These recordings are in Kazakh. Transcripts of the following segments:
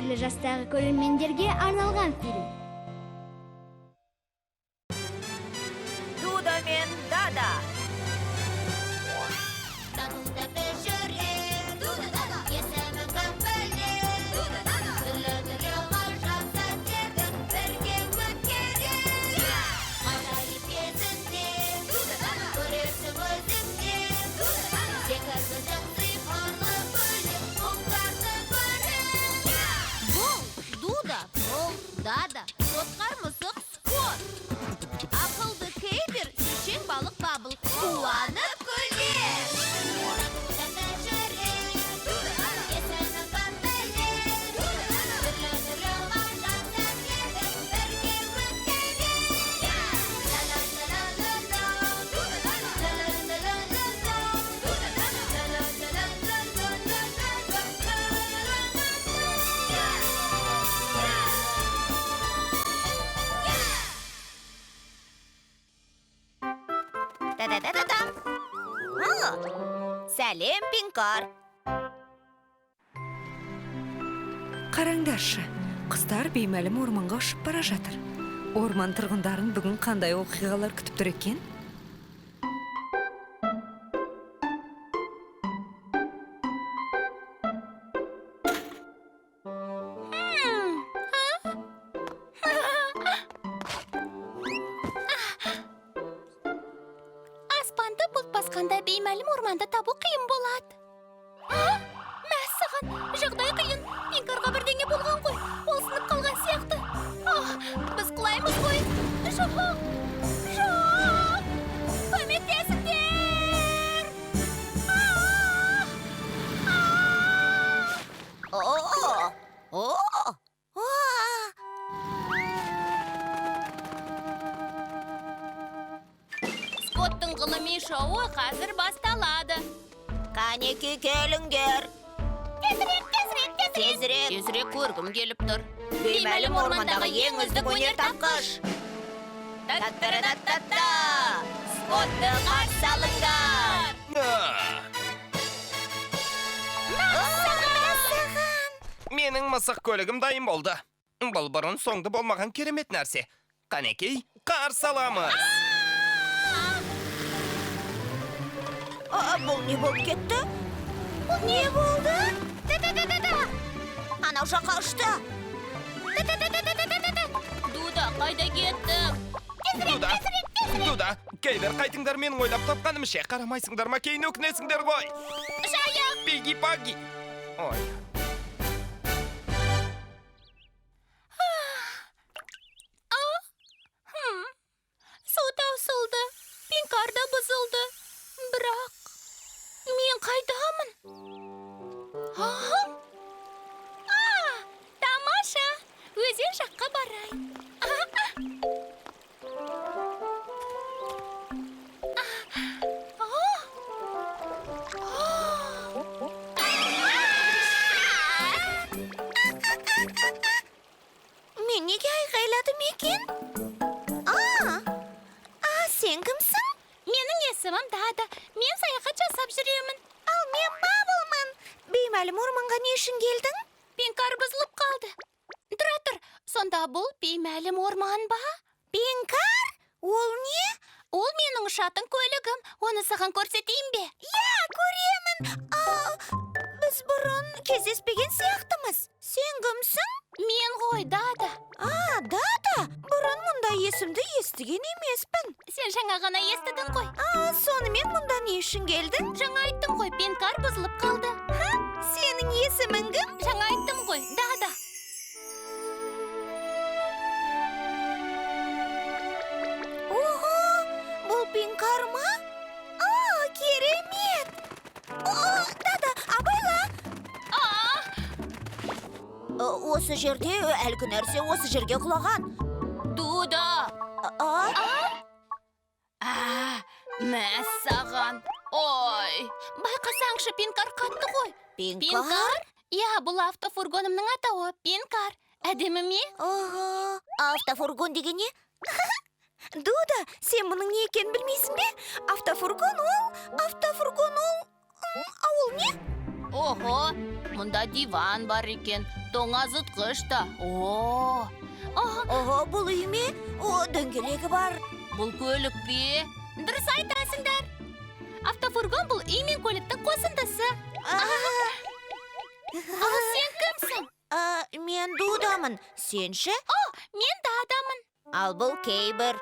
Әртүрлі жастағы көрермендерге арналған фильм. Дуда мен Дада. Тату-тәтті жүрер, Дуда-Дада, есімін кім білер? Дуда-Дада, түрлі-түрлі ғажап сәттерді бірге өткерер. Ғажайып кезінде, Дуда-Дада, көрерсің өзің де, Дуда-Дада, секіргізің сиқырлы көлік мұңдарды көрер. Бұл Дуда, бұл Дада, сотқар мысық Скотт. Ақылды Кейбер, сүйшең балық Бабыл. Қуанып күлер. Тату-тәтті жүрер, Дуда-Дада, есімін кім білер? Дуда-Дада, түрлі-түрлі ғажап сәттерді бірге өткерер. Ла-ла-ла-ла-ла, Дуда-Дада, ла-ла-ла-ла-ла, Дуда-Дада, ла-ла-ла-ла-ла-ла-ла-ла-ла-ла. Та-да-да-да-дам. Сәлем, Пинкар. Қараңдаршы, құстар беймәлім орманға ұшып бара жатыр. Орман тұрғындарын бүгін қандай оқиғалар күтіп тұр екен? Аспанды бұлт басқанда беймәлім орманды табу қиын болады. А? Мәссаған, жағдай қиын. Пинкарға бірдеңе болған ғой. Ол сынып қалған сияқты. А, біз құлаймыз ғой. Жоқ, жоқ. Көмектесіңдер! А! О, о, о. Скоттың ғылыми шоуы қазір басталады. Қанеки, келіңдер. Тезірек, тезірек, тезірек. Тезірек. Тезірек көргім келіп тұр. Беймәлім ормандағы ең үздік өнертапқыш. Та-та-та-та-та. Скотты қарсы алыңдар. Менің мысық көлігім дайын болды. Бұл бұрын соңды болмаған керемет нәрсе. Қанекей, қарсы аламыз. А, бұл не болып кетті? Бұл не болды? Та-та-та-та-та. Анау жаққа ұшты. Та-та-та-та-та-та-та. Дуда, қайда кеттің? Дуда, Дуда, Кейбер, қайтыңдар, менің ойлап тапқаным ше. Қарамайсыңдар ма, кейін өкінесіңдер ғой. Жайық! Пиги-паги. Ой. Су таусылды, Пинкар да бұзылды. Бірақ мен қайдамын? А? А, тамаша! Өзен жаққа барайын. А, а. Мен неге айғайладым екен? А, а, сен кімсің? Менің есімім Дада. Мен саяхат жасап жүремін. Ал мен Бабылмын. Беймәлім орманға не үшін келдің? Пинкар бұзылып қалды. Тұра тұр, сонда бұл беймәлім орман ба? Пинкар? Ол не? Ол менің ұшатын көлігім. Оны саған көрсетейін бе? Иә, көремін. А, біз бұрын кездеспеген сияқтымыз. Сен кімсің? Мен ғой, Дада. А, Дада. Бұрын мұндай есімді естіген емеспін. Сен жаңа ғана естідің ғой. А, сонымен мұнда не үшін келдің? Жаңа айттым ғой, Пинкар бұзылып қалды. Сенің есімің кім? Жаңа айттым ғой, Дада. Ого, бұл Пинкар ма? А, керемет! О, Дада, абайла! А, Осы жерде әлгі нәрсе осы жерге құлаған. Дуда. А? А, мәссаған. Ой, байқасаңшы, Пинкар қатты ғой. Пинкар? Пинкар? Иә, бұл автофургонымның атауы. Пинкар. Әдемі ме? Ого, автофургон деген не? Дуда, сен мұның не екенін білмейсің бе? Автофургон ол, автофургон ол, а ол не? Ого, мұнда диван бар екен, тоңазытқыш та. О, Ого, бұл үй ме? О, дөңгелегі бар. Бұл көлік пе? Дұрыс айтасыңдар. Автофургон бұл үй мен көліктің қосындысы. Ал сен кімсің? Мен Дудамын. Сен ше? Мен Дадамын. Ал бұл Кейбір.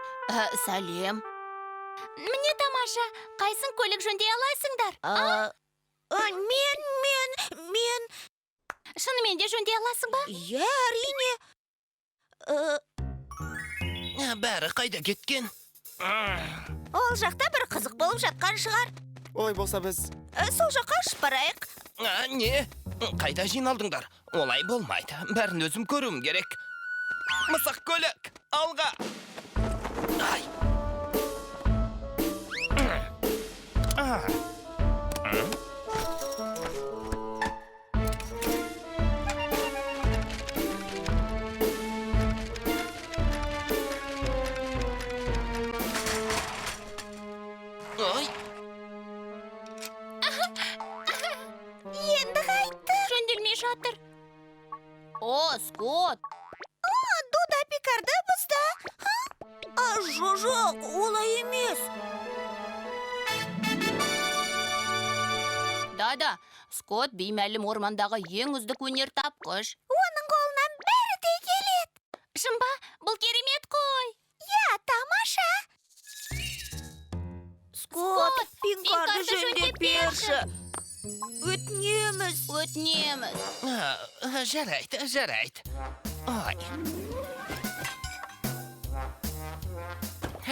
Сәлем. Міне тамаша, қайсын көлік жөндей аласыңдар? Мен. Шынымен де жөндей аласың ба? Иә, әрине. Бәрі қайда кеткен? Ол жақта бір қызық болып жатқан шығар. Олай болса біз... Сол жаққа ұшып барайық. Не? Қайда жиналдыңдар? Олай болмайды. Бәрін өзім көруім керек. Мысық көлік, алға! Ай! Ой! Енді қайтты. Жөнделмей жатыр. О, Скотт! Дуда Пикарды бұзды. Жоқ, олай емес. Дада, Скотт беймәлім ормандағы ең үздік өнертапқыш. Оның қолынан бәрі де келеді. Шын ба? Бұл керемет қой. Иә, тамаша. Скотт, Пинкарды жөндеп берші. Өтінеміз. Өтінеміз. Жарайды, жарайды. Ой.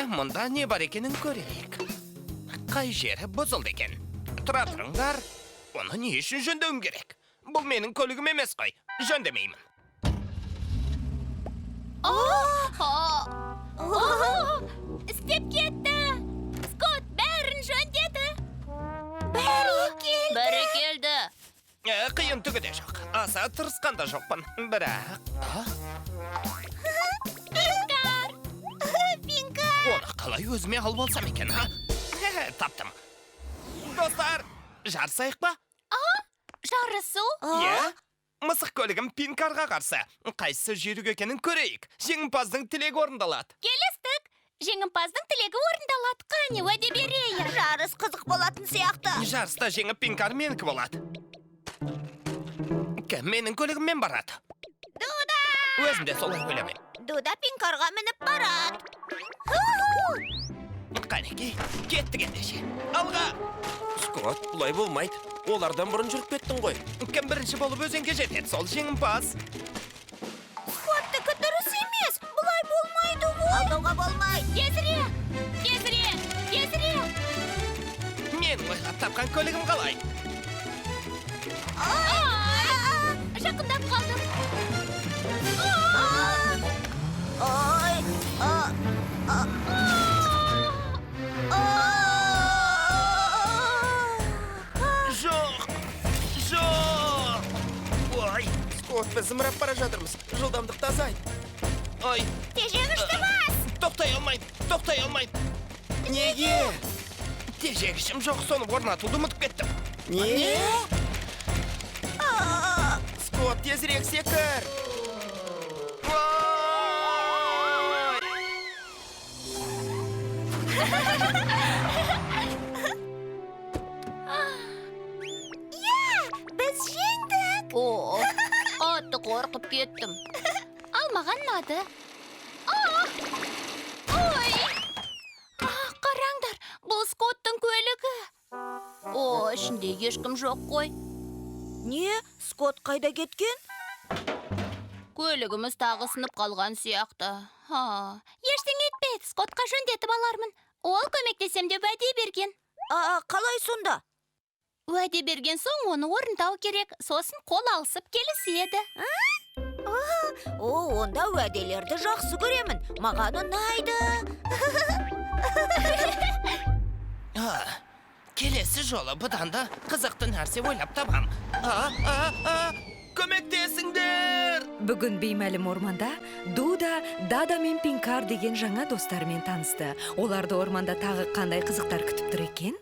Мұнда не бар екенін көрейік. Қай жері бұзылды екен? Тұра тұрыңдар. Оны не үшін жөндеуім керек? Бұл менің көлігім емес қой. Жөндемеймін. Істеп кетті. Скотт бәрін жөндеді. Бәрекелді. Бәрекелді. Қиын түгі де жоқ. Аса тырысқан да жоқпын. Бірақ... Пинкар! Пинкар! Оны қалай өзіме алып алсам екен, а? Таптым. Достар, жарысайық па? Жарысу? Иә. Мысық көлігім Пинкарға қарсы. Қайсысы жүйрік екенін көрейік. Жеңімпаздың тілегі орындалады. Келістік. Жеңімпаздың тілегі орындалады. Қане, уәде берейін. Жарыс қызық болатын сияқты. Жарыста жеңіп Пинкар менікі болады. Кім менің көлігіммен барады? Дуда! Өзім де солай ойламаймын. Дуда Пинкарға мініп барады. Қанекей, кеттік ендеше. Алға! Скотт, бұлай болмайды. Олардан бұрын жүріп кеттің ғой. Кім бірінші болып өзенге жетеді, сол жеңімпаз. Скоттікі дұрыс емес. Бұлай болмайды ғой. Алдауға болмайды. Тезірек! Тезірек! Тезірек! Мен ойлап тапқан көлігім қалай? Ай! Жақындап қалдым. Ай! Жоқ! Жоқ! Ой! Скотт, біз зымырап бара жатырмыз. Жылдамдықты азайт. Ой! Тежегішті бас! Тоқтай алмаймын! Тоқтай алмаймын! Неге? Тежегішім жоқ, соны орнатуды ұмытып кеттім. Не? Скотт, тезірек секір! Ой! Иә, біз жеңдік. О, қатты қорқып кеттім. Ал маған ұнады. Ой! Қараңдар, бұл Скоттың көлігі. О, ішінде ешкім жоқ қой. Не, Скотт қайда кеткен? Көлігіміз тағы сынып қалған сияқты. Ештеңе етпейді, Скоттқа жөндетіп алармын. Ол көмектесем деп уәде берген. Қалай сонда? Уәде берген соң оны орындау керек. Сосын қол алысып келіседі. О, онда уәделерді жақсы көремін. Маған ұнайды. Келесі жолы бұдан да қызықты нәрсе ойлап табам. Көмектесіңдер! Бүгін беймәлім орманда Дуда, Дада мен Пинкар деген жаңа достарымен танысты. Оларды орманда тағы қандай қызықтар күтіп тұр екен?